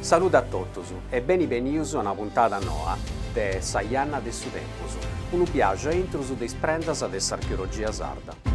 Salude a totus e beni benius a una puntada noa de Sa Janna de su Tempus, unu biaxu a intrus de is prendas de s'archeologia sarda.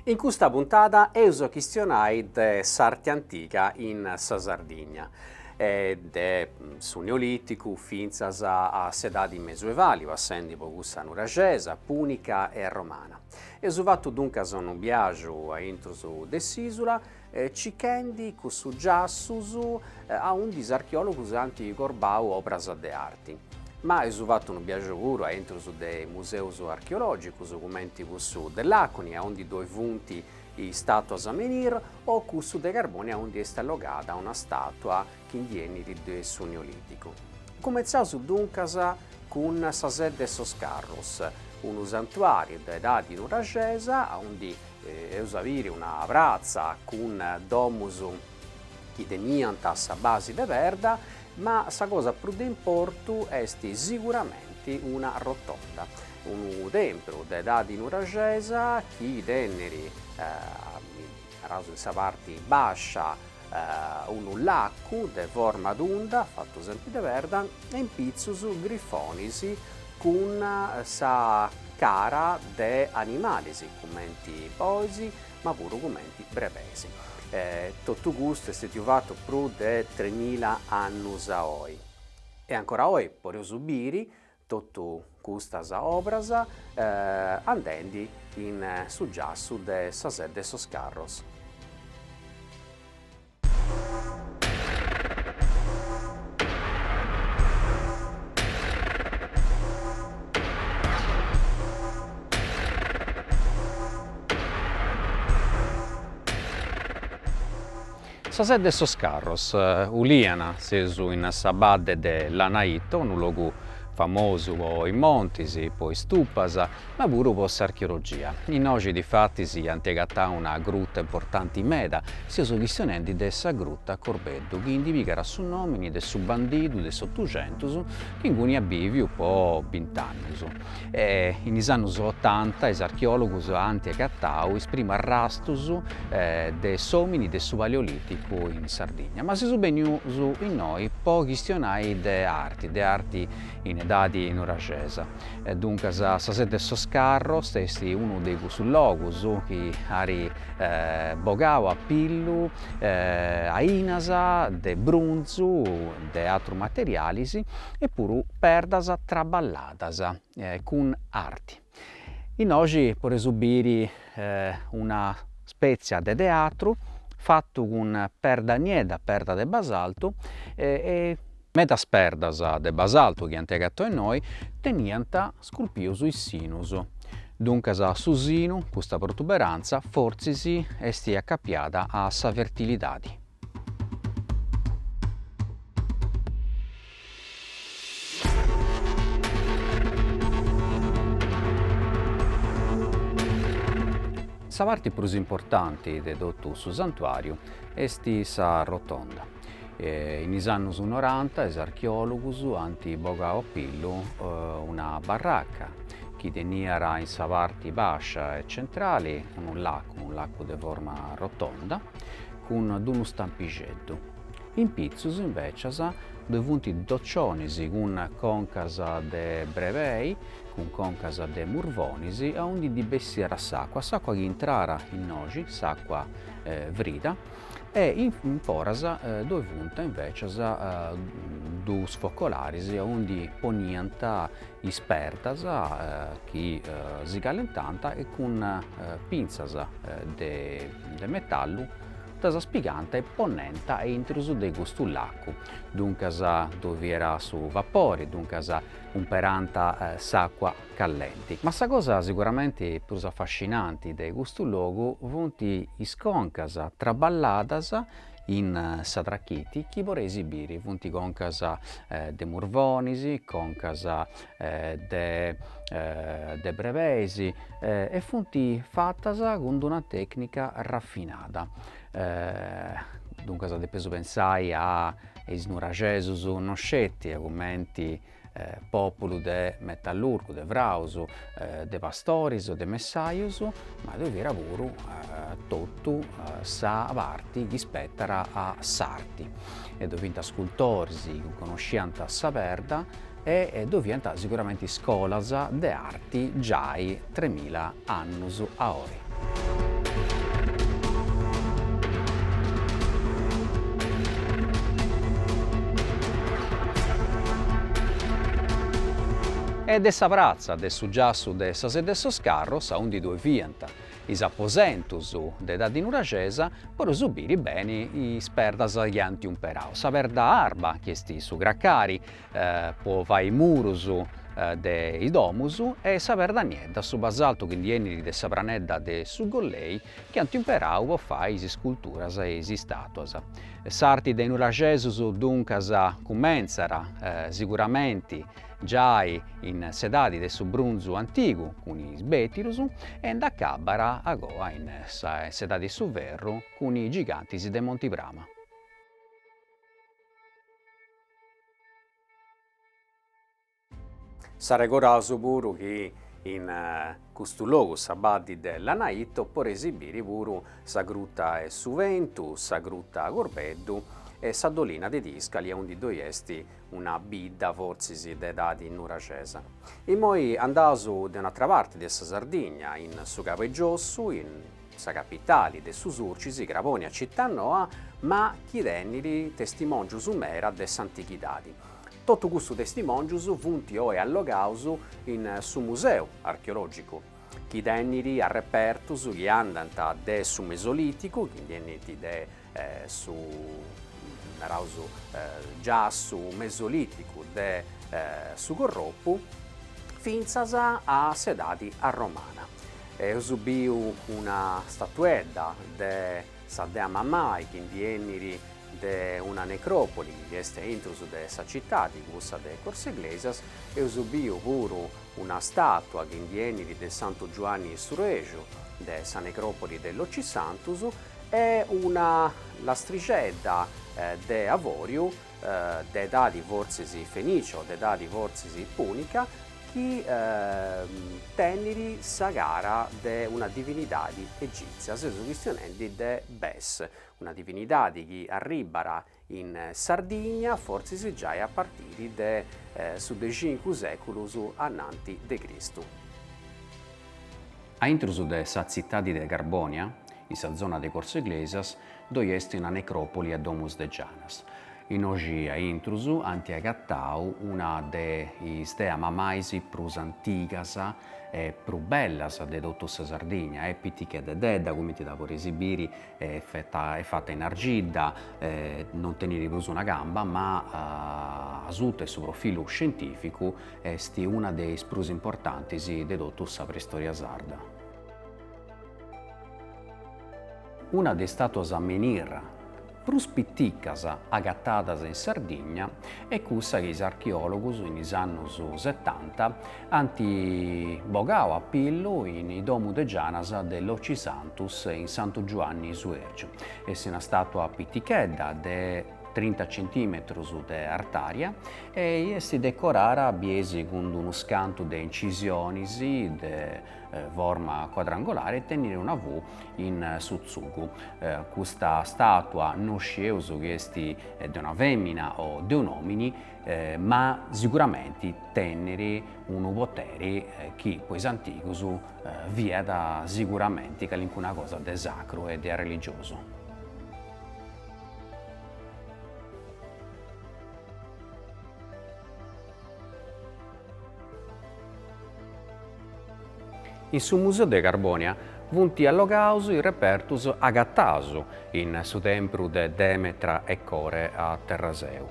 In custa puntada eus a chistionai de s'arti antiga in sa Sardigna, de su Neolìticu fintzas a s'edadi mesuevali, passendi po cussa nuraxesa, pùnica e romana. Eus fatu duncas unu biaxu a intrus de s'ìsula circhendi cussus giassus aundi is archeòlogus ant corbau obras de arti. Ma eus fatu unu biaxu puru a intrus de museus archeològicus cumenti cussu de Làconi aundi ddoi funt is stàtuas menhir o cussu de Carbònia aundi est allogada una stàtua chi ndi 'enit de su Neolìticu. Cumentzaus duncas cun sa Sedda 'e sos Carros, unu santuàriu de edadi nuraxesa aundi eus a biri una pratza cun domus chi teniant sa basi de perda, ma sa cosa prus de importu est siguramenti una rotonda, unu tempru de edadi nuraxesa chi tenit, naraus in sa parti bàscia, unu lacu de forma tunda, fatu sempri de perda, e in pitzus grifonis cun sa cara de animalis, cumenti bois, ma puru cumenti brebeis. Totu custu est stetiu fatu prus de tremila annus a oi. E ancora oi podeus biri totu custas obras andendi in su giassu de sa Sedda 'e sos Carros. Sa Sedda 'e sos Carros, Ulìana, seus in sa badde de Lanaitho, unu logu famosu po is montis, po is tupas, ma puru po s'archeologia. Innoxi difatis ant agatau una gruta importanti meda, seus chistionendi de sa Gruta Corbeddu, chi ndi pigat su nomini de su bandidu de s'Otuxentus chi inguni at biviu po bint'annus. E in is annus otanta is archeologus ant agatau is primus arrastus de s'omini de su Paleoliticu in Sardigna. Ma seus bennius innoi po chistionai de arti, de arti in edadi nuraxesa. Duncas sa Sedda 'e sos Carros est unu de cussus logus chi at bogau a pillu ainas de brunzu, de atrus materialis e puru perdas traballadas cun arti. Innoxi podeus biri una spètzia de teatru fatu cun perda niedda, perda de basaltu e Medas perdas de basaltu chi ant agatau innoi teniant sculpius is sinus. Duncas su sinu, custa protuberantza, fortzis est acapiada a sa fertilidadi. Sa parti prus importanti de totu su santuariu est sa rotonda. In is annus noranta is archeòlogus ant bogau a pillu una barraca. chi teniat in sa parti bàscia e centrali unu lacu, unu lacu de forma rotonda, cun d'unu stampixeddu. In pitzus, invècias, ddoi funt docionis cun concas de brebei, cun concas de murvonis, aundi ndi bessiat s'acua, s'acua chi intràt innoxi, s'acua frida, e in foras ddoi funt invècias dus focolaris aundi poniant is perdas chi si callentant e cun pintzas de metallu ddas pigant e ponent a intrus de custu lacu, duncas ddoi fiat su vapori, duncas umperant s'acua callenti. Ma sa cosa siguramenti prus afascinanti de custu logu funt is concas traballadas in sa trachiti chi podeis biri, funt concas de murvonis, concas de de brebeis e funt fatas cun d'una tecnica rafinada. Duncas depeus pensai a is nuraxesus non sceti cumenti pòpulu de metallurgu, de fraus, de pastoris o de messajus, ma ddoi fiat puru totu sa parti chi spetat a s'arti e ddoi fiant scultoris chi connosciant sa perda e ddoi fiant siguramenti scolas de arti giai tremila annus a oi. E de sa pratza de su giassu de sa Sedda 'e sos Carros, aundi ddoi fiant is aposentus de edadi nuraxesa, podeus biri beni is perdas chi ant umperau, sa perda arba, chi est su cracari, po fai murus de is domus e sa perda niedda, su basaltu chi ndi 'enit de sa pranedda de su Gollei chi ant imperau po fai is isculturas e is istatuas. S'arti de is nuraxesus duncas cumentzat siguramenti giai in s'edadi de su brunzu antigu cun is betirus e nd'acabat agoa in s'edadi 'e su ferru cun is gigantis de Monti Prama. S'arregoraus puru chi in custu logu, sa baddi de Lanaitho, podeis biri puru sa Gruta 'e su Bentu, sa Gruta Corbeddu e sa Dolina de Tiscali aundi ddoi est una bidda fortzis de edadi nuraxesa. Immoi andaus de un'atra parti de sa Sardigna, in su Cabu 'e Giossu, in sa capitali de su Surcis, Crabònia Cittanoa, ma chi tenit testimòngius mera de s'antighidadi. Totu custus testimòngius funt oi allogaus in su Museu Archeològicu, chi tenit arrepertus chi andant de su Mesolìticu, chi ndi 'enint de su, naraus, giassu mesolìticu de su Gorropu, fintzas a s'edadi arromana. Eus biu una statuedda de sa dea Mamai chi ndi 'enit de una necròpoli chi est aintrus de sa citadi, cussa de Corsiglesias, eus biu puru una stàtua chi ndi 'enit de Santu Giuanni Sureju de sa necròpoli de Locisantus e una lastrixedda de avòriu de edadi fortzis fenicia o de edadi fortzis punica chi tenit sa cara de una divinidadi egìtzia, seus chistionendi de Bes, una divinidadi chi arribat in Sardigna fortzis giai a partiri de su de cincu sèculus ananti de Cristu. A intrus de sa tzitadi de Carbònia, in sa zona de Corso Iglesias, ddoi est una necròpoli a domus de gianas. Innoxi a intrus ant agatau una de is dea mamais prus antigas e prus bellas de totu sa Sardigna, est piticheddedda, cumenti dda podeis biri, est fata in argidda, non tenit prus una camba, ma asuta 'e su profilu scientìficu est una de is prus importantis de totu sa preistoria sarda. Una de is stàtuas a menhir prus piticas agatadas in Sardigna est cussa chi is archeòlogus in is annus setanta ant bogau a pillu in is domus de gianas de Locisantus in Santu Giuanni Suèrgiu. Est una stàtua pitichedda de. trinta centimetrus de artària e est decorara bieis cun unus cantu de incisionis de forma cuadrangolari e tenit una V in su tzugu. Custa stàtua no scieus chi est de una fèmina o de un'òmini, ma siguramenti tenit unu poteri chi po is antigus fiat siguramenti calincuna cosa de sacru e de arreligiosu. In su Museu de Carbònia funt allogaus is repertus agataus in su tempru de Demetra e Core a Terraseu.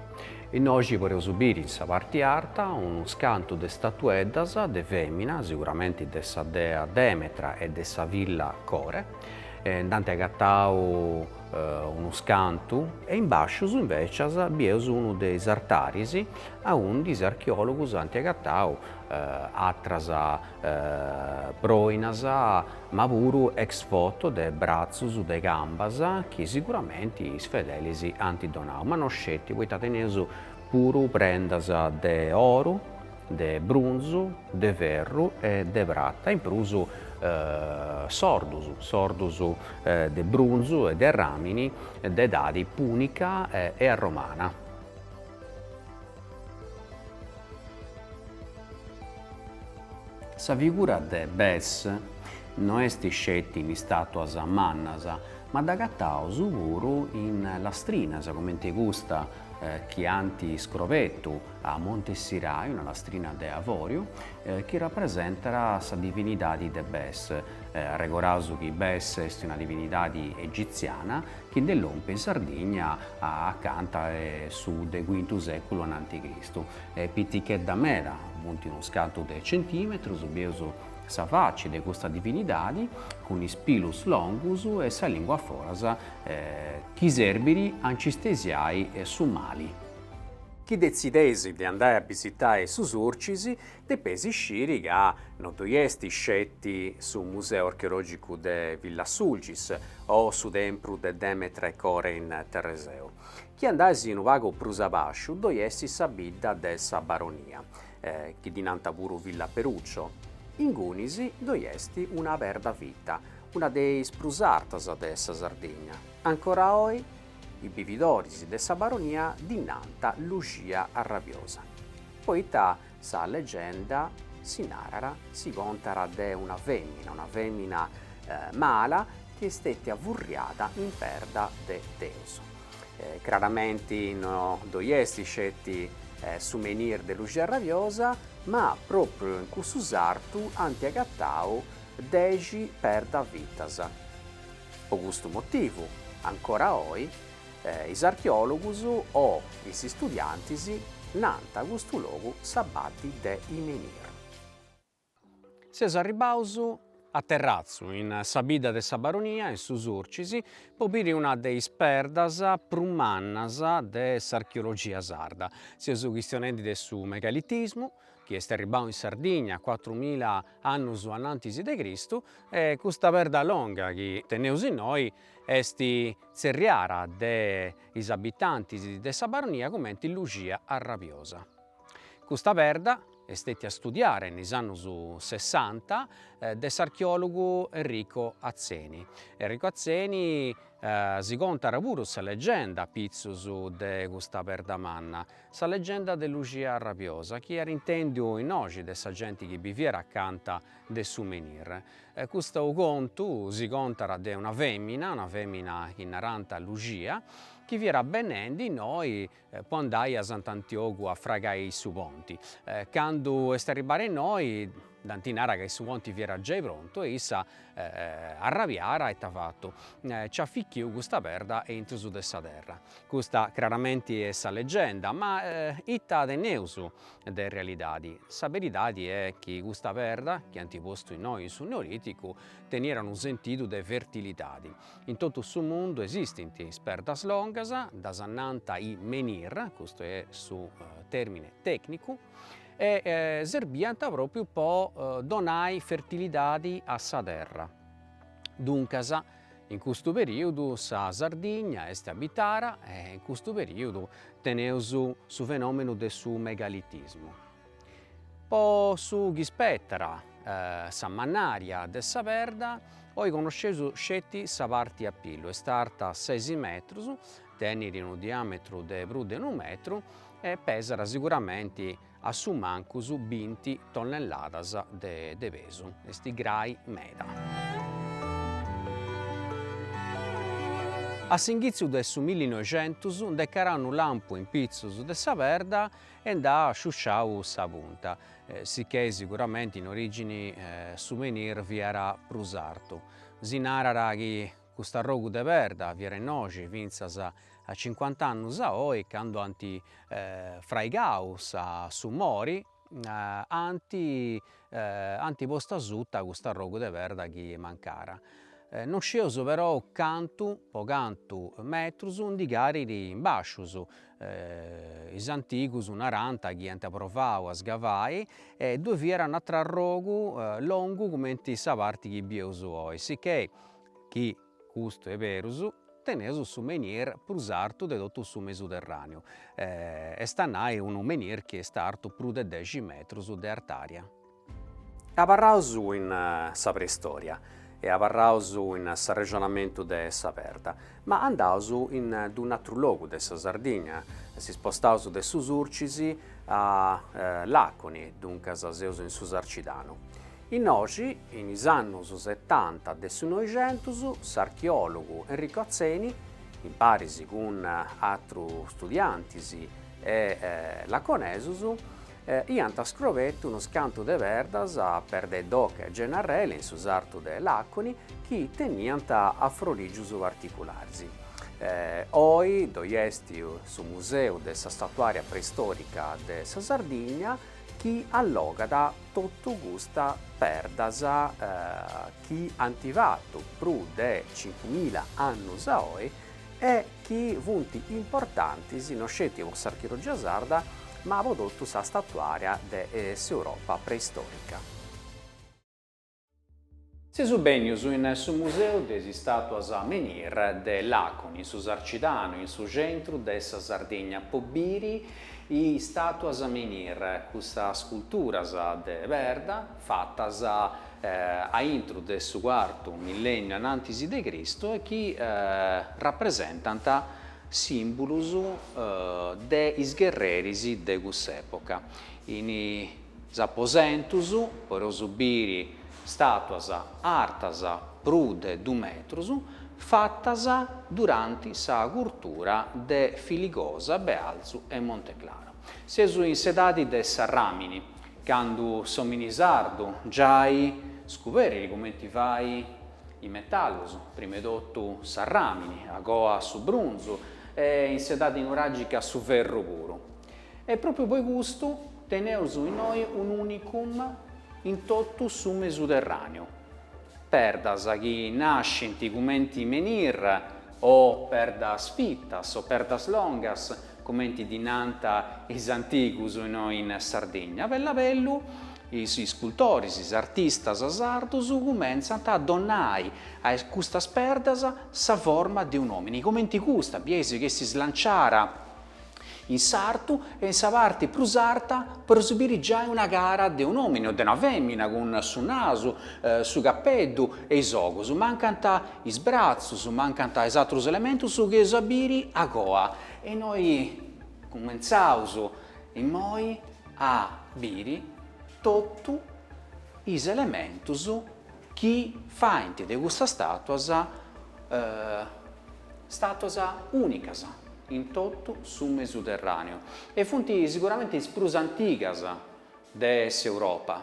Innoxi podeus biri in sa parti arta unus cantu de statueddas de femina, siguramenti de sa dea Demetra e de sa filla Core, nd'ant agatau unus cantu e in bàscius invècias bieus unu de is artaris aundi is archeòlogus ant agatau atras proinas ma puru ex voto de bratzus de cambas chi siguramenti is fedelis ant donau, ma no sceti poita teneus puru prendas de oru, de brunzu, de ferru e de prata, in prus sordus, sordus de brunzu e de arramini de edadi punica e arromana. Sa figura de Bes no est sceti in istàtuas mannas, ma dd'agataus puru in lastrinas cumenti custa chi ant scrobetu a Monte Sirai, una lastrina de avòriu, chi rapresentat sa divinidadi de Bes. Arregoraus chi Bes est una divinidadi egitziana chi nd'est lòmpia in Sardigna acanta 'e su de cuintu sèculu ananti Cristu. Pitichedda meda, funt unus cantu de centimetrus, bieus sa faci de custa divinidadi cun is pilus longus e sa lingua a foras chi serbit a nci stesiai su mali. Chi detzideis de andai a bisitai su Surcis, depeis sciri ca no ddoi est sceti su Museu Archeològicu de Villa Sulcis o su Tempru de Demetra e Core in Terreseu. Chi andais unu pagu prus a bàsciu ddoi est sa bidda de sa Baronia, chi ddi nant puru Villa Peruccio. Ingunis ddoi est una perda fita, una de is prus artas de sa Sardigna. Ancora oi is bividoris de sa Baronia ddi nant Luxia Arrabiosa, poita sa legenda si narat, si contat de una fèmina, una fèmina mala chi est stètia furriada in perda de Deus. Craramenti no ddoi est sceti su menhir de Luxia Arrabiosa, ma pròpriu in cussu sartu ant agatau dexi perda fitas. Po custu motivu, ancora oi, is archeòlogus o is istudiantis nant a custu logu sa Baddi de i Menhir. Seus arribbaus a Terratzu, in sa bidda de sa Baronia, in su Surcis, po biri una de is perdas prus mannas de s'archeologia sarda. Seus chistionendi de su megalitismu, chi est arribbau in Sardigna cuatrumila annus anantis de Cristu, e custa perda longa chi teneus innoi est tzerriara de is abitantis de sa Baronia cumenti Luxia Arrabiosa. Custa perda est stètia studiara in is annus sessanta de s'archeòlogu Enrico Atzeni. Enrico Atzeni si contat puru sa legenda apitzus de custa perda manna, sa legenda de Luxia Arrabiosa chi iat intèndiu innoxi de sa genti chi biviat acanta de su menhir. Custu contu si contat de una femina, una femina chi narant Luxia, chi fiat benendi innoi po andai a Sant'Antiogu a fraigai su ponti. Candu est arribbada innoi dd'ant nara ca su ponti fiat giai prontu e issa arrabiara ita at fatu, nci at fichiu custa perda intrus de sa terra. Custa craramenti est sa legenda, ma ita teneus de realidadi? Sa beridadi est chi custa perda chi ant postu innoi in su Neoliticu teniat unu sentidu de fertilidadi. In totu su mundu esistint is perdas longas, ddas nant i menhir, custu est su termine tecnicu, e serbiant propriu po donai fertilidadi a sa terra. Duncas. In custu perìudu sa Sardigna est abitara e in custu perìudu teneus su fenòmenu de su megalitismu. Po su chi spetat sa mannària de sa perda, oi connosceus sceti sa parti a pillu, est arta sesi metrus, tenit unu diàmetru de prus de unu metru e pesat siguramenti a su mancus binti tonnelladas de pesu, est grai meda. A s'inghitzu de su millinoixentus nd'est carau unu lampu in pitzus de sa perda e nd'at sciusciau sa punta, sicchè siguramenti in origini su menhir fiat prus artu. Si narat chi Cust'arrogu de perda fiat innoxi fintzas a cincuant'annus a oi, candu ant fraigau sa su mori, ant ant postu asuta cust'arrogu de perda chi mancàt. Non scieus però cantu po cantu metrus ndi carit in bascius, is antigus narant chi ant provau a sgavai e ddoi fiat un'atru arrogu longu cumenti sa parti chi bieus oi, sicchè chi, custu est berus, teneus su menhir prus artu de totu su Mesuterràneu, est a nai unu menhir chi est artu prus de dexi metrus de artària. Abarraus in sa preistoria e abarraus in s'arrexonamentu de sa perda, ma andaus in d-un'atru logu de sa Sardigna, si spostaus de su Surcis a Làconi, duncas seus in su Sarcidanu. Innoxi, in is annus setanta de su Noixentus, s'archeòlogu Enrico Atzeni, in paris cun atrus studiantis e laconesus, iant scrobetu unus cantu de perdas a Perda 'e Doca e Gennarrele in su sartu de Làconi chi teniant afrorìgius particularis. Oi ddoi est su Museu de sa Statuària Preistòrica de sa Sardigna chi allogat totu custa perdas chi ant fatu prus de cincumila annus a oi e chi funt importantis no sceti po s'archeologia sarda ma po totu sa statuària de s'Europa preistorica. Seus bènnius in su Museu de is Istàtuas Menhir de Làconi, in su Sarcidanu, in su centru de sa Sardigna, po biri is istàtuas menhir, custas sculturas de perda fatas aintru de su cuartu millènniu anantis de Cristu e chi rapresentant sìmbulus de is gherreris de cuss'època. In is aposentus podeus biri stàtuas artas prus de dus metrus fatas duranti sa curtura de Filigosa, Bealzu e Monte Claro. Seus in s'edadi de s'arràmini, candu s'òmini sardu giai scuberrit cumenti fai is metallus, prima 'e totu s'arràmini, agoa su brunzu e in s'edadi nuràgica su ferru puru. E pròpriu po custu teneus innoi un'unicum in totu su Mesuterràneu, perdas chi nascint cumenti menhir o perdas fitas o perdas longas, cumenti ddi nant is antigus innoi in Sardigna. Bellu a bellu is iscultoris, is artistas sardus cumentzant a donai a custas perdas sa forma de un'omini, cumenti custa, bieis chi est slanciara In s'artu e in sa parti prus arta podeus biri giai una cara de un'omini o de una femina cun su nasu, su capeddu e is ogus. Mancant is bratzus, mancant is atrus elementus chi eus a biri agoa. E innoi cumentzaus immoi a biri totu is elementus chi faint de custas statuas statuas unicas in totu su Mesuterraneu e funt siguramenti is prus antigas de s'Europa.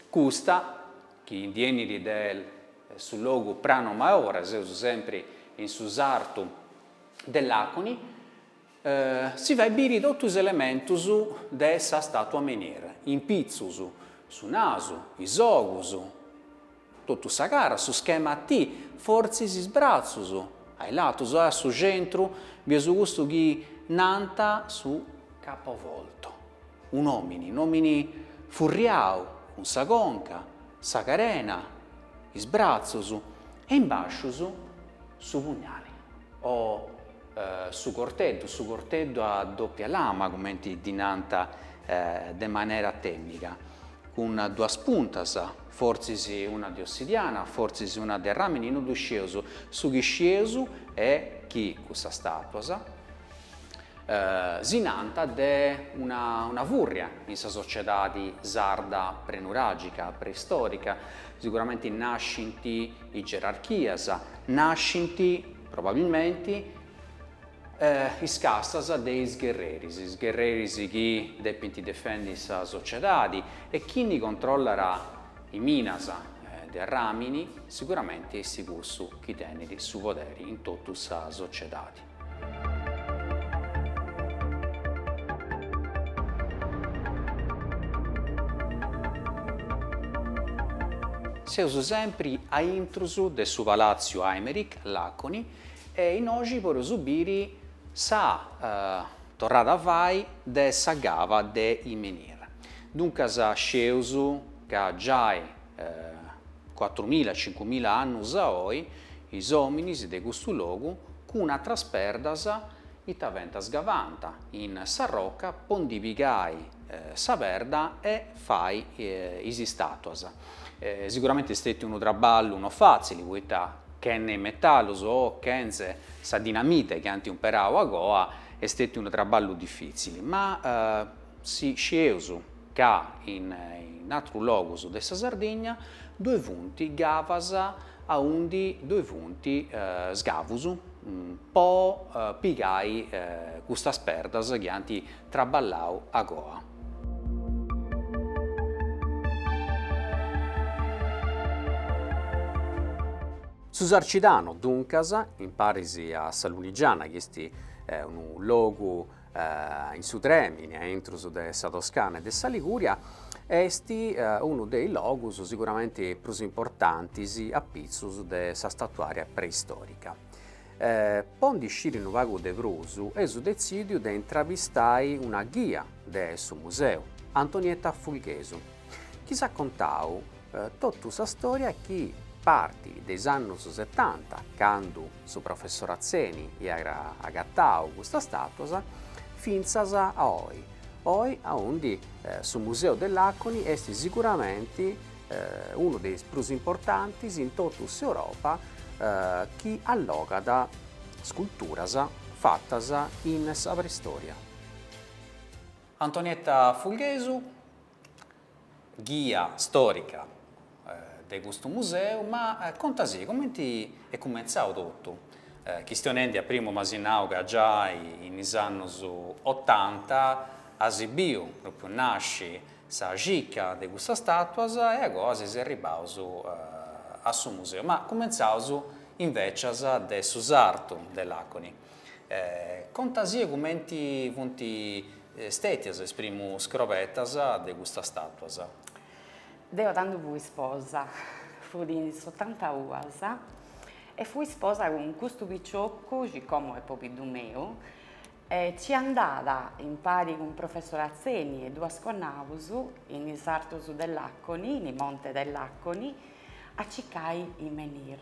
Custa, chi ndi 'enit de su logu Prano Maore, seus sempri in su sartu de Làconi, si fait biri totu is elementus de sa statua menhir, in pitzus su nasu, is ogus, totu sa cara, su schema a T, fortzis is bratzus, a is latus, a su centru bieus custu chi nant su capovolto, un'omini, un'omini furriau cun sa conca, sa carena, is bratzus e in bascius. Su pugnali o su corteddu, su corteddu a doppia lama cumenti ddi nant de manera tènnica, cun duas puntas, fortzis una de ossidiana, fortzis una de arràmini, no ddu scieus, su chi scieus est chi custas stàtuas si nant de una una furria in sa sociedadi sarda prenuragica, preistorica, siguramenti nascint is gerarchias, nascint probabilmenti is castas de is gherreris, is gherreris chi depint defendi sa sociedadi e chini controllat is minas de arràmini siguramenti est cussu chi tenit su poderi in totu sa sociedadi. Seus sempri a intrus de su Palàtziu Aymerich, Làconi, e innoxi podeus biri sa torrada a fai de sa gava de is menhir. Duncas scieus ca giai cuatrumilla, cincumilla annus a oi is ominis de custu logu cun atras perdas ita fent sgavant in sa roca po ndi pigai sa perda e fai is istatuas. Siguramenti est stetiu unu traballu no fatzili poita chene metallus o chentze sa dinamite chi ant umperau agoa est stetiu unu traballu difitzili, ma si scieus ca in atrus logus de sa Sardigna ddoi funt gavas aundi ddoi funt sgavus po pigai custas perdas chi ant traballau agoa. Su Sarcidano, duncas, in paris a sa Lunigiana, chi est unu logu in su trèmini a intrus de sa Toscana e de sa Ligùria, est unu de is logus siguramenti prus importantis a pitzus de sa statuària preistòrica. Po ndi sciri unu pagu de prus eus detzìdiu de intravistai una ghia de su museu, Antonietta Fulghesu, chi s'at contau totu sa stòria chi partit de is annus setanta, candu su professor Atzeni iat agatau custas stàtuas, fintzas a oi, oi aundi su museu de Làconi est siguramenti unu de is prus importantis in totu s'Europa chi allogat sculturas fatas in sa preistoria. Antonietta Fulghesu, ghia storica de custu museu, ma contasì cumenti est cumentzau totu, chistionendi a primu m'as nau ca giai in is annus otanta as biu propriu nasci sa circa de custas statuas e agoa seis arribbaus a su museu. Ma cumentzaus invecias de su sartu de Làconi. Contasì cumenti funt stètias is primus scrobetas de custas statuas. Deo tando fui isposa, fut in s'otantaduas e fui isposa cun custu picioccu chi como est pobiddu meu E ci andàt impari cun professor Atzeni e duas connaus in is sartus de Làconi, in is montes de Làconi, a circai i menhir.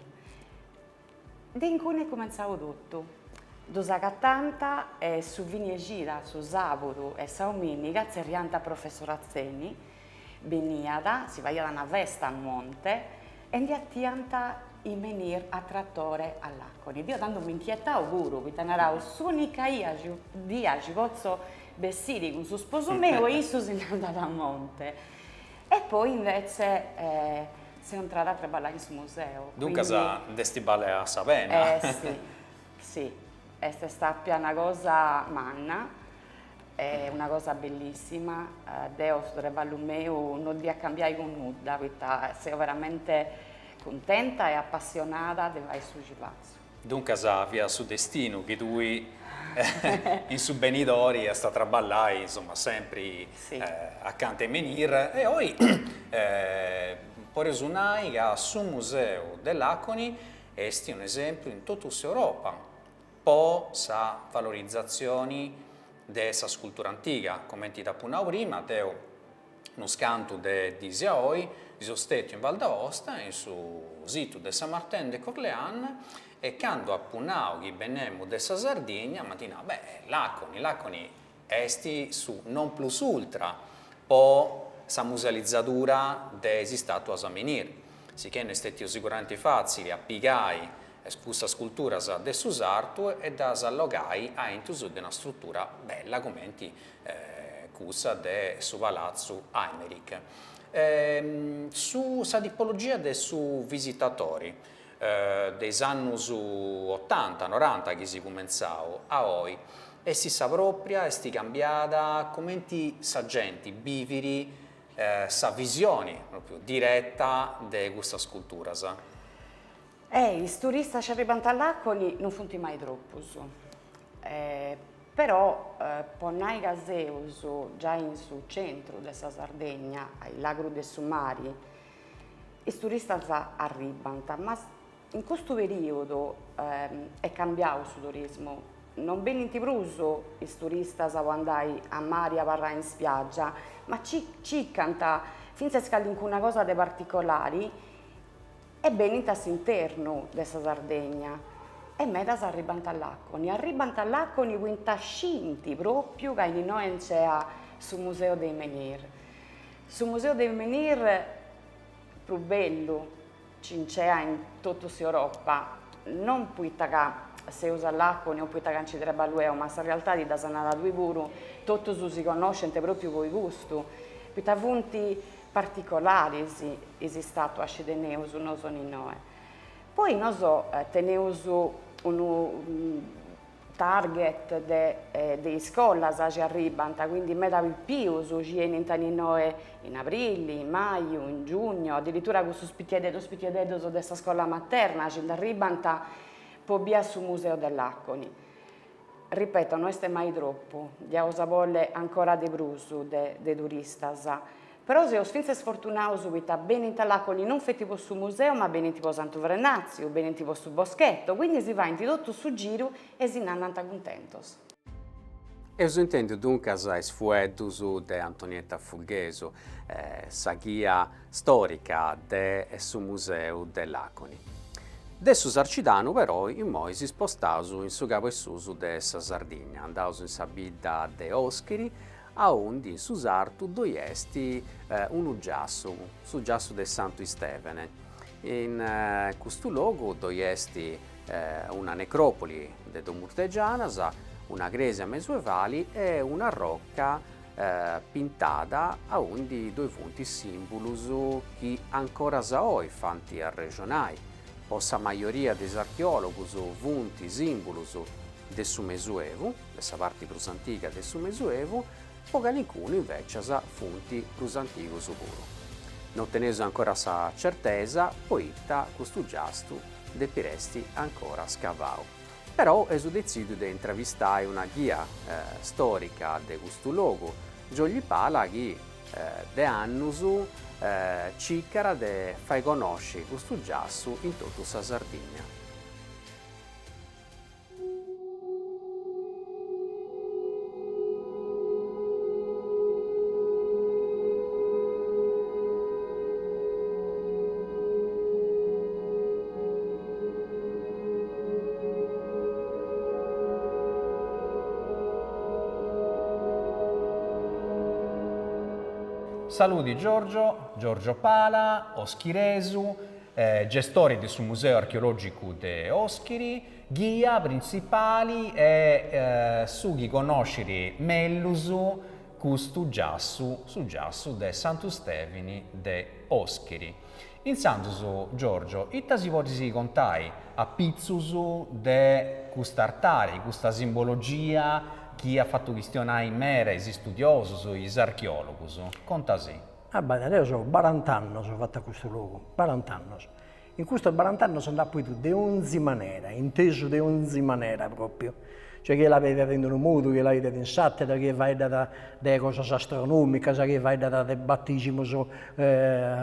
De inguni est cumentzau totu. Ddus agatant e su fini 'e cida, su sàbudu e sa domìniga, tzerriant a professor Atzeni, beniat, si faiat una festa a monte e ndi 'atiant i menhir a tratore a Làconi. Deo tando m'inchietao puru, poita narao, s'unica 'ia dia chi potzo bessiri cun su sposu meu e issu si nd'andat a monte. E poi invece seo intrada a traballai in su museu. Duncas nd'est bàlia sa pena. Eh si, si, est stàpia una cosa manna Est una cosa bellissima, deo su traballu meu no dd'ia cambiai cun nudda, poita seo veramente cuntenta e apassionada de fai su chi fatzu. Duncas fiat su destinu chi tui in su benidori iast a traballai, insoma, sempri acanta 'e menhir e oi podeus nai ca su museu de Làconi est un'esempiu in totu s'Europa po sa valorizatzioni de sa scultura antiga, comenti t'apu nau prima, deu Unus cantu de dis a oi seu stètiu in Val d'Aosta, in su situ de Saint-Martin de Corléans, e candu apu nau chi benemu de sa Sardigna m'ant nau, beh, Làconi, Làconi est su non plus ultra po sa musealizadura de is istàtuas a menhir, sicchè no est stètiu siguramenti fàtzili a pigai cussas sculturas de su sartu e ddas allogai aintru de una strutura bella cumenti cussa de su Palatzu Aymerich. Su sa tipologia de su visitatori de is annus otanta, noranta chi si cumentzau a oi, est sa propria, est cambiada, cumenti sa genti bivit sa visioni propriu diretta de custas sculturas? Is turistas chi arribant a Làconi non funt mai tropus, però po nai ca seus giai in su centru de sa Sardegna, a illagru de su mari, is turistas arribant, ma in custu perìodu est cambiau su turismu, non benint prus is turistas po andai a mari a abarrai in spiàgia, ma circant fintzas calincuna cosa de particolari e benint a s'internu de sa Sardegna e medas arribant a Làconi. Arribant a Làconi poita scint pròpiu ca in innoi nc'est su Museu dei Menhir. Su Museu dei Menhir prus bellu ci nc'est in totu s'Europa, non poita ca seus a Làconi o poita ca nci traballu eo, ma sa realtadi dd'as nada tui puru, totus si connoscent pròpiu po custu, poita funt particolaris is istàtuas ci teneus nosu innoi. Poi nosu teneus unu target de de iscolas ci arribant, quindi meda pipius ci 'enint a innoi in abrili, in maju, in giugno, addirittura cussus pitieddus pitieddus de sa scola materna ci nd'arribant po biri su museu de Làconi. Ripeto, no est mai tropu, diaus a bolli ancora de prus de de turistas, però seus fintzas fortunaus poita benint a Làconi non feti po su museu ma benint po Santu Frenatziu, benint po su boschetto, quindi si faint totu su giru e si nd'andant cuntentos. Eus intendiu duncas is fueddus de Antonietta Fulghesu, sa ghia storica de su museu de Làconi. De su Sarcidanu però immoi si spostaus in su cabu 'e susu de sa Sardigna, andaus in sa bidda de Oschiri, aundi in su sartu ddoi est unu giassu, su giassu de Santu Istevene. In custu logu ddoi est una necròpoli de domus de gianas, una crèsia mesuevali e una rocca pintada aundi ddoi funt sìmbulus chi ancoras oi faint arrexonai, po sa majoria de is archeòlogus funt sìmbulus de su Mesuevu, de sa parti prus antiga de su Mesuevu, po calincunu invècias funt prus antigus puru. No teneus ancora sa certesa poita custu giastu depit esti ancora scavau. Però eus detzidiu de intravistai una ghia storica de custu logu, Giogli Pala chi de annus circat de fai connosci custu giassu in totu sa Sardigna. Saludi Giorgio, Giorgio Pala, oschiresu, gestori de su Museu Archeològicu de Oschiri, ghia printzipali e su chi connoscit mellus custu giassu, su giassu de Santu Stevini de Oschiri. Intzandus, Giorgio, ita si podis contai a pitzus de cust'artari, custa simbologia chi at fatu chistionai meda is istudiosus, is archeòlogus? Contasì. Abbàida, deo so barant'annos fatu a custu logu, barant'annos. In custos barant'annos nd'apo 'idu de onzi manera, intesu de onzi manera pròpiu. Cioè chie la bidet in unu modu, chie la 'idet in s'àtera, chie faeddat de cosas astronòmicas, chie faeddat de batìsimos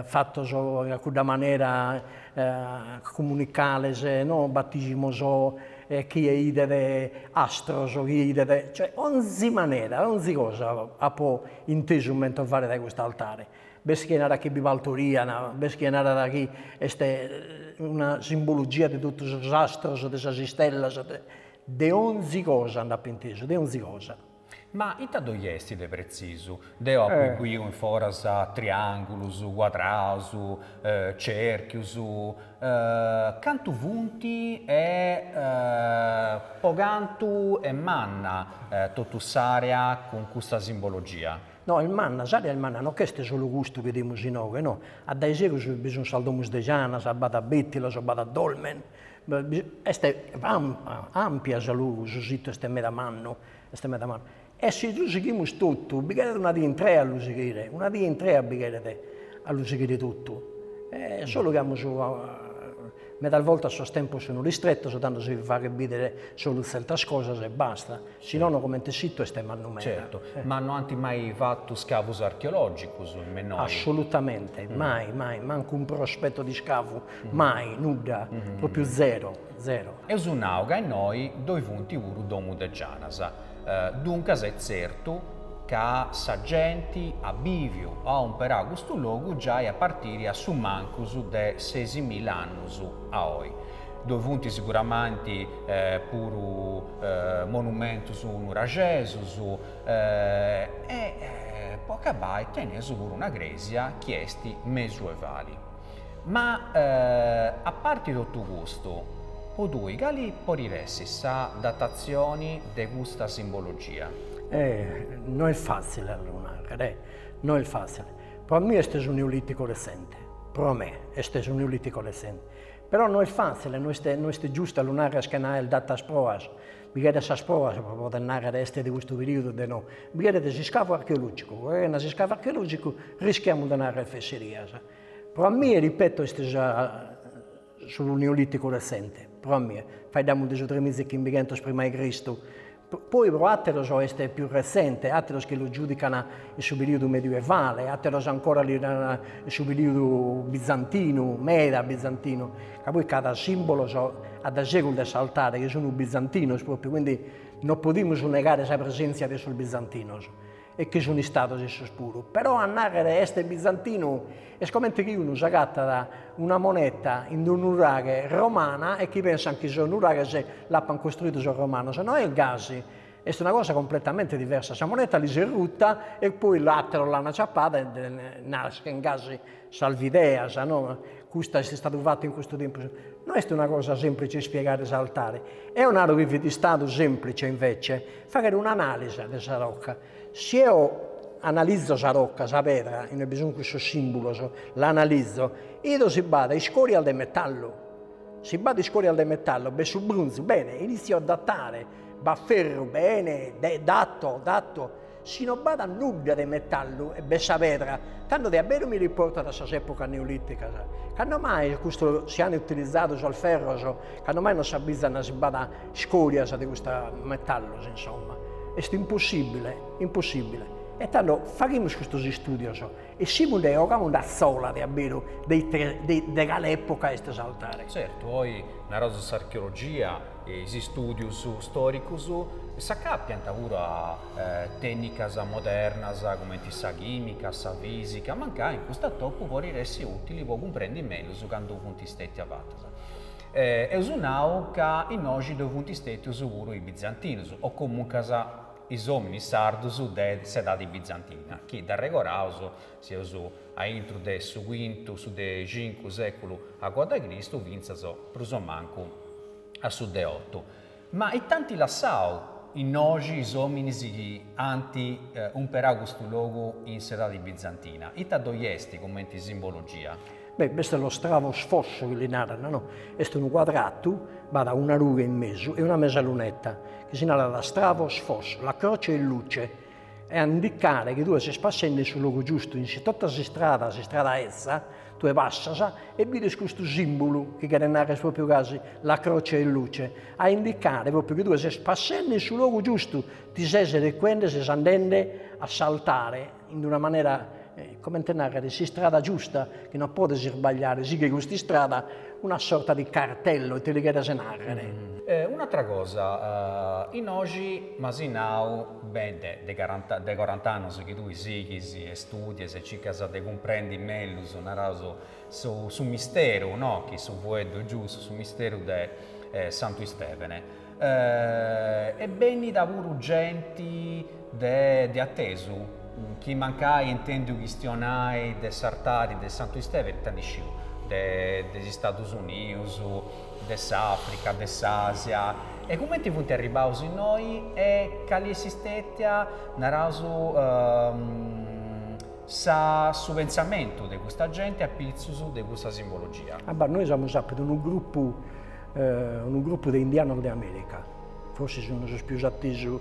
fatos a cudda manera comunicales, no batìsimos. chie 'idet astros, chie 'idet, cioè onzi manera, onzi cosa apo intesu mentovare dae custu altare. B'est chie narat chi bi partorian, b'est chie narat chi est una simbologia de totu sos astros, de sas istellas, de onzi cosa nd'apo intesu, de onzi cosa. Ma ita ddoi est de pretzisu? Deu apu biu in foras triangulus, cuadraus, cerchius, cantu funt e po cantu est manna totu s'area cun custa simbologia? No, est manna, s'area est manna, no ch'est solu custu chi 'idimus inoghe, no, a dae segus bi sun sas domus de janas, b'at bettilos, b'at dolmen, est ampia sa logu, su situ est meda mannu, est meda mannu. E si lu sighimus totu, bi cheret una die intrea a lu sighire, una die intrea bi cheret a lu sighire totu. E solu chi amus medas boltas sos tempos sun ristretos, tando si faghet bìdere solu tzertas cosas e basta, si nono comente situ est mannu meda. Certu, ma no ant mai fatu scavus archeològicus in innoi? Assolutamente, mai, mai, mancu un prospetto di scavu, mai, nudda, propriu zero, zero. Eus nau ca innoi ddoi funt puru domus de gianas, duncas est tzertu ca sa genti at bìviu o at umperau custu logu giai a partiri a su mancus de sesimilla annus a oi. Ddoi funt siguramenti puru monumentus nuraxesus e po acabai teneus puru una crèsia chi est mesuevali. Ma a parti totu custu, po tui cali podit essi sa datatzioni de custa simbologia? No est fàtzile a lu nàrrere, no est fàtzile. Pro a mie est su neolìticu retzente, pro a me est su neolìticu retzente. Però no est fàtzile, no est no est giustu a lu nàrrere chena aer datas proas, bi cheret sas proas pro poder nàrrere est de custu perìodu o de no, bi cheret s'iscavu archeològicu, chena s'iscavu archeològicu rischiamus de nàrrere fesserias. Pro a mie, ripeto, est sa su neolìticu retzente, pro a mie, faeddamus de su tremiza e chimbighentos prima 'e Cristu, poi pro àteros est pius retzente, àteros chi lu giudican in su perìodu medioevale, àteros ancora li dan in su perìodu bizantinu, meda bizantinu, ca poi ch'at sìmbolos a dae segus de s'altare chi sun bizantinos propriu, quindi no podimus negare sa presèntzia de sos bizantinos. e chi sun istados issos puru, però a nàrrere est bizantinu est comente chi unu s'agatat una moneta in unu nuraghe romana e chi pensan chi sos nuraghes l'apan costruidu sos romanos, no est gasi, est una cosa completamente diversa, sa moneta lis est ruta e poi àteros l'an aciapada e naschen gasi sas bideas, no, custa est istadu fatu in custu tempus, no est una cosa semplice ispiegare s'altare, eo naro chi fit istadu semplice invece fagher un'analisa de sa roca, si eo analizo sa roca, sa pedra inue bi sun cussos simbulos, l'analizo, 'ido si b'at iscorias de metallu, si b'at iscorias de metallu b'est su brunzu, bene, inizio a datare, b'at ferru, bene, dato, dato Si no b'at nudda de metallu e b'est sa pedra, tando de aberu mi riportat a sas èpocas neolìticas. Cando mai custos si an utilizadu sos ferros, cando mai non s'abizan si b'at iscòrias de custos metallos, insomma. Est impossìbile, impossìbile. E tando faghimus custos istùdios, essimus nde e 'ogamus atzola de aberu de ite de cale època est s'altare. Tzertu, oi naraus s'archeologia, is istùdius stòricus s'acapiant puru a tènnicas modernas cumenti sa chìmica, sa fìsica, mancai in custu atopu podit essi ùtili po cumprendi mellus candu funt stètias fatas. Eus nau ca innoxi ddoi funt stètius puru is bizantinus o comuncas is òminis sardus de s'edadi bizantina, chi dd'arregoraus seus aintru de su cuintu, su de cincu sèculu agoa de Cristu fintzas prus o mancu a su de otu. Ma ita ant lassau innoxi is òminis chi ant umperau custu logu in s'edadi bizantina? Ita ddoi est cumenti simbologia? Beh, b'est lo stravos fosso chi li naran, no? Est unu cuadratu, b'at una rughe in mesu e una mesa lunetta, chi si narat stravos fosso, la croce in luce, e a indicare chi tue ses passende in su logu giustu, in tota s'istrada, s'istrada 'etza, tue passas e bides custu simbulu, chi cheret narrer propriu gasi, la croce in luce, a indicare propriu chi tue ses passende in su logu giustu, ti ses recuende, ses andende a s'altare in una manera. Comente narrer, s'istrada giusta, chi non podes isbagliare, sighi cust'istrada, una sorta di cartello, ite li cheres narrer. Un'atra cosa, innoxi m'as nau, beh, de de de corant'annus chi tui sighis e studias e circas de cumprendi mellus, naraus, su su misteru, no, chi su fueddu est giustu, su misteru de Santu Istevene. Est bennida puru genti de de atesu, chi mancai intendiu chistionai de s'artari de Santu Istevene, ita ndi sciu, de de is Stadus Unius, de s'Africa, de s'Asia, e cumenti funt arribbaus innoi e cali est stetia, naraus, sa su pentzamentu de custa genti apitzus de custa simbologia. Abba, nois amus apidu unu grupu unu grupu de indianos de America, forsis sun sos pius atesu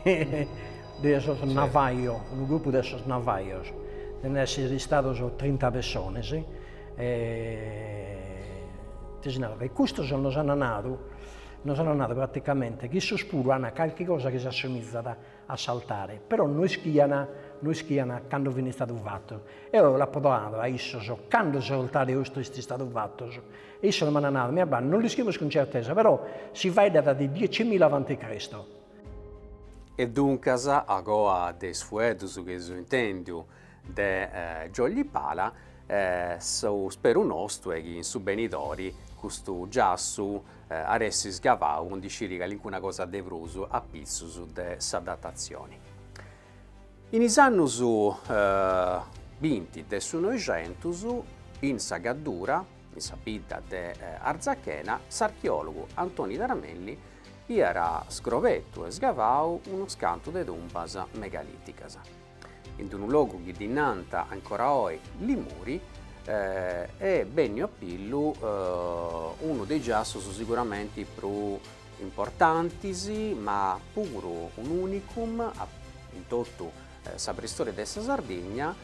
de sos Navajo, unu grupu de sos Navajos, den esser istados trinta pessones, ite si narat, e custos nos an nadu, nos an nadu praticamente chi issos puru an calchi cosa chi s'assomizat a s'altare, però no ischian no ischian cando fin istadu fatos. Eo l'apo nadu a issos cando s'altare 'ostru est istadu fatos e issos m'an nadu, mi abba, non l'ischimus cun certesa, però si faeddat de diecimila avanti Cristo. E duncas, a coa de is fueddus chi eus intendiu de Giolli Pala, su speru nostu est chi in su benidori custu giassu at essi sgavau po ndi sciri calincuna cosa de prus a pitzus de sa datatzioni. In is annus binti de su Noixentus, in sa Gaddura, in sa bidda de Arzachena, s'archeòlogu Antoni Taramelli iat sgrobetu e sgavau unus cantu de tumbas megalìticas. in unu logu chi ddi nant ancora oi Li Muri, est benniu a pillu unu de is giassus siguramenti prus importantis, ma puru un'unicum in totu sa preistoria de sa Sardigna,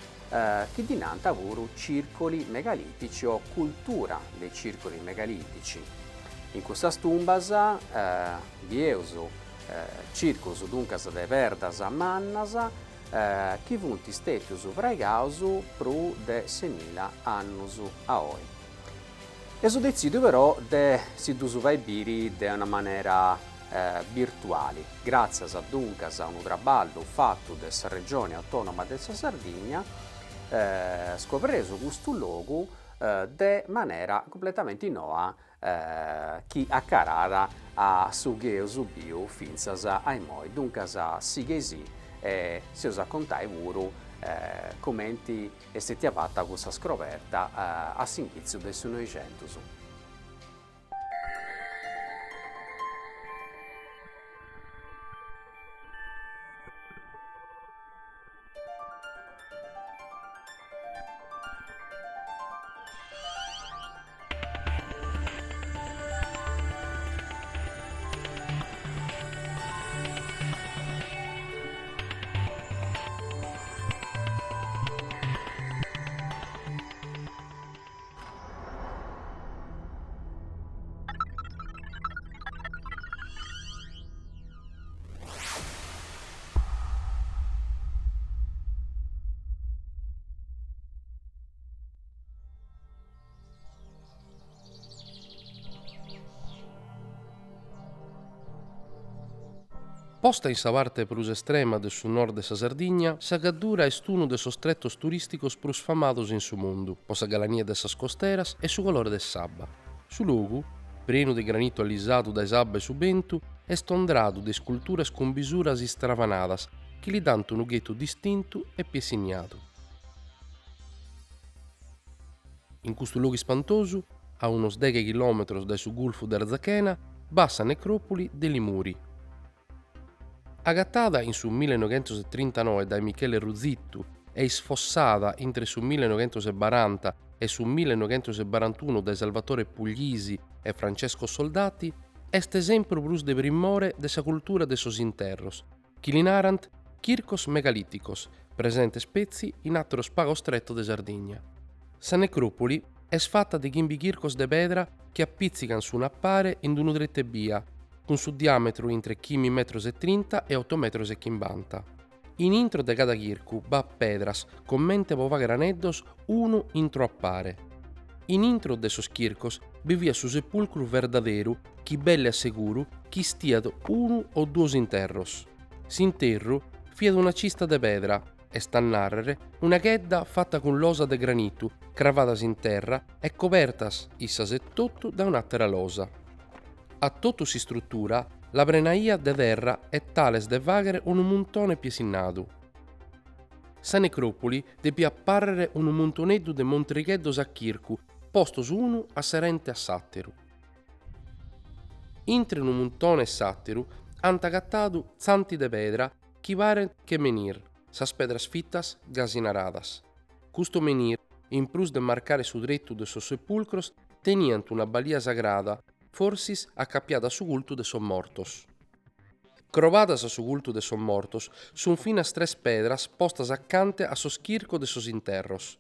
chi ddi nant puru circoli megalitici o cultura de circoli megalitici. In custas tumbas bieus Circus duncas de perdas mannas chi funt stètius fraigaus prus de semila annus a oi. Eus detzìdiu però de si ddus fai biri de una manera virtuali, gràtzias duncas a unu traballu fatu de sa Regioni Autònoma de sa Sardigna, scoberreus custu logu de manera cumpletamenti noa chi acarat a su chi eus biu fintzas a immoi. Duncas sigheisì e s'eus a contai puru cumenti est stetia fata custa scroberta a s'inghitzu de su Noixentus. Posta in sa parte prus estrema de su nord de sa Sardigna, sa Gaddura est unu de sos tretos turìsticos prus famados in su mundu, pro sa galania de sas costeras e su colore de s'abba. Su logu, prenu de granitu allisadu dae s'abba e su bentu, est ondradu de isculturas cun bisuras istravanadas chi li dant unu ghetu distintu e piessignadu. In custu logu ispantosu, a unos deghe chilòmetros dae su gulfu de Arzachena, b'at sa necròpoli de Li Muri. Agatada in su millenoghentostrintanoe dae Michele Ruzittu e isfossada intre su millenoghentobaranta e su millenoghentobarantunu dae Salvatore Puglisi e Francesco Soldati, est esempru prus de primore de sa cultura de sos interros, chi li narant chircos megalìticos, presentes petzi in àteros pagos tretos de Sardigna. Sa necròpoli est fata de chimbi chircos de pedra chi apìtzigant s'unu a pare in unu tretu ebbia, cun su diàmetru intre chimbi metros e trinta e oto metros e chimbanta. In intro de cada chircu b'at pedras comente po fàghere aneddos unu intro a pare. In intro de sos chircos bi fiat su sepulcru verdaderu chi belle a seguru chistiat unu o duos interros. S'interru fiat una cista de pedra, est a nàrrere una chedda fata cun losa de granitu cravadas in terra e cobertas issas etotu dae un'àtera losa. A totu s'istrutura la prenaiat de terra e tales de fàghere unu muntone piessinnadu. Sa necròpoli depiat pàrrere unu muntoneddu de montrigheddos a chircu postos unu a serente a s'àteru. Intre unu muntone e s'àteru ant agatadu tzanti de pedra chi parent che menhir, sas pedras fitas gasi naradas. Custos menhir, in prus de marcare su tretu de sos sepulcros, teniant una balia sagrada, forsis acapiada a su cultu de sos mortos. Crobadas a su cultu de sos mortos sunt finas tres pedras postas acante a sos chircos de sos interros.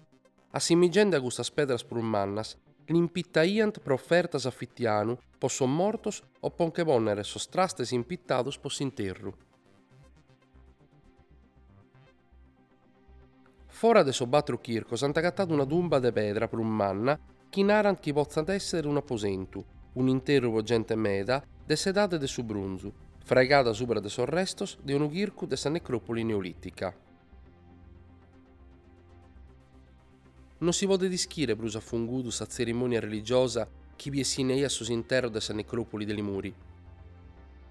Assimigende a custas pedras prus mannas, l'impitaiant pro ofertas a fitianu po sos mortos o po nche pònnere sos trastes impitados po s'interru. Fora de sos batro chircos ant agatadu una tumba de pedra prus manna chi narant chi potzat èssere un'aposentu, un'interru pro gente meda de s'edade de su brunzu, fraigada subra de sos restos de unu chircu de sa necròpoli neolìtica. Non si podet ischire prus a fungudu sa tzerimònia religiosa chi piessinnaiat sos interros de sa necròpoli de Li Muri.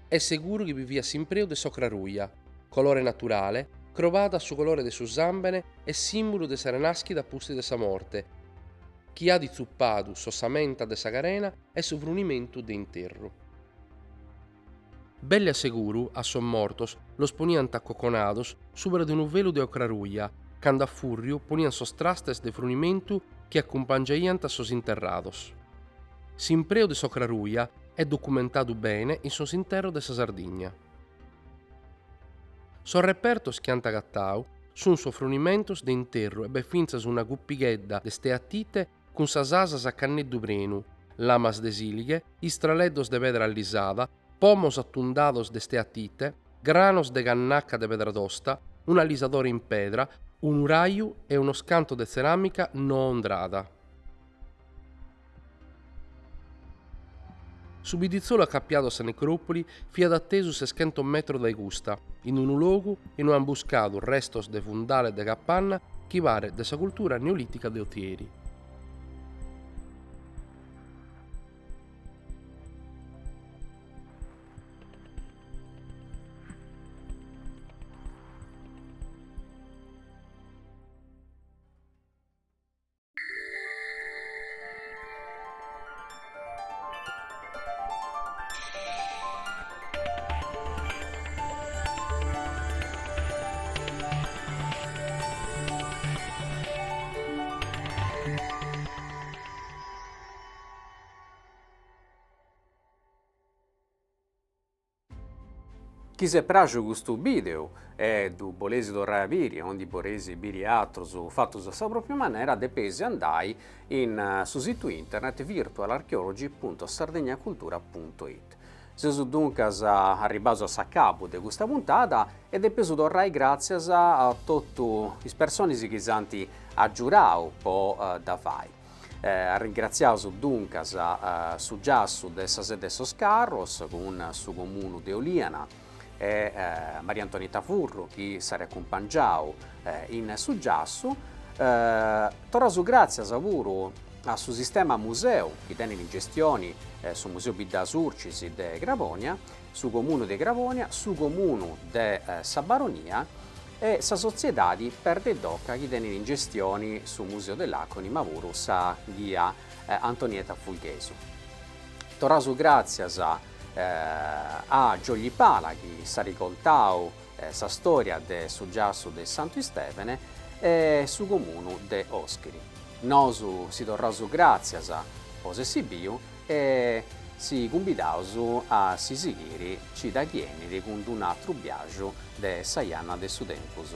Est seguru chi bi fiat s'impreu de s'ocra ruja, colore naturale, crobada a su colore de su sàmbene e sìmbulu de sa renàschida a pustis de sa morte, chi at itzupadu s'ossamenta de sa carena e su frunimentu de interru. Belle a seguru, a sos mortos los poniant acoconados subra de unu velu de ocra ruja, cando a fùrriu poniant sos trastes de frunimentu chi acumpangiaiant sos interrados. S'impreu de s'ocra ruja est documentadu bene in sos interros de sa Sardigna. Sos repertos chi ant agatadu sunt sos frunimentos de interru e b'est fintzas una cupighedda de steatite cun sas asas a canneddu prenu, lamas de sìlighe, istraleddos de pedra allisada, pomos atundados de steatite, granos de cannaca de pedra tosta, un'allisadore in pedra, unu raju e unos cantos de tzeràmica no ondrada. Su bidditzolu acapiadu a sa necròpoli fiat a tesu seschentos metros dae custa, in unu logu in ue ant buscadu restos de fundales de capanna chi paret de sa cultura neolìtica de Otieri. Chi s'est praxu custu bideu e ddu boleis torrai a biri o ndi boleis biri atrus fatus a sa propriu manera depeis andai in su situ internet virtualarcheology punto sardegnacultura punto it. Seus duncas arribbaus a s'acabu de custa puntada e depeus torrai gràtzias a totu is personis chi s'ant agiurau po dda fai. Arringratziaus duncas su giassu de sa Sede 'e sos Carros cun su Comunu de Oliana e Maria Antonietta Furru chi s'at acumpangiau in su giassu. Torraus gràtzias puru a su Sistema Museu chi tenit in gestioni su Museu Bidda Surcis de Crabònia, su Comunu de Crabònia, su Comunu de sa Baronia e sa sotziedadi Perda 'e Doca chi tenit in gestioni su Museu de Làconi ma puru sa ghia Antonietta Fulghesu. Torraus gràtzias a Giogli Pala chi s'at contau sa storia de su giassu de Santu Istevene e su Comunu de Oschiri. Nosu si torraus gràtzias po s'essi biu e si cumbidaus a si sighiri cida chi 'enit cun d'un'atru biaxu de sa janna de su tempus.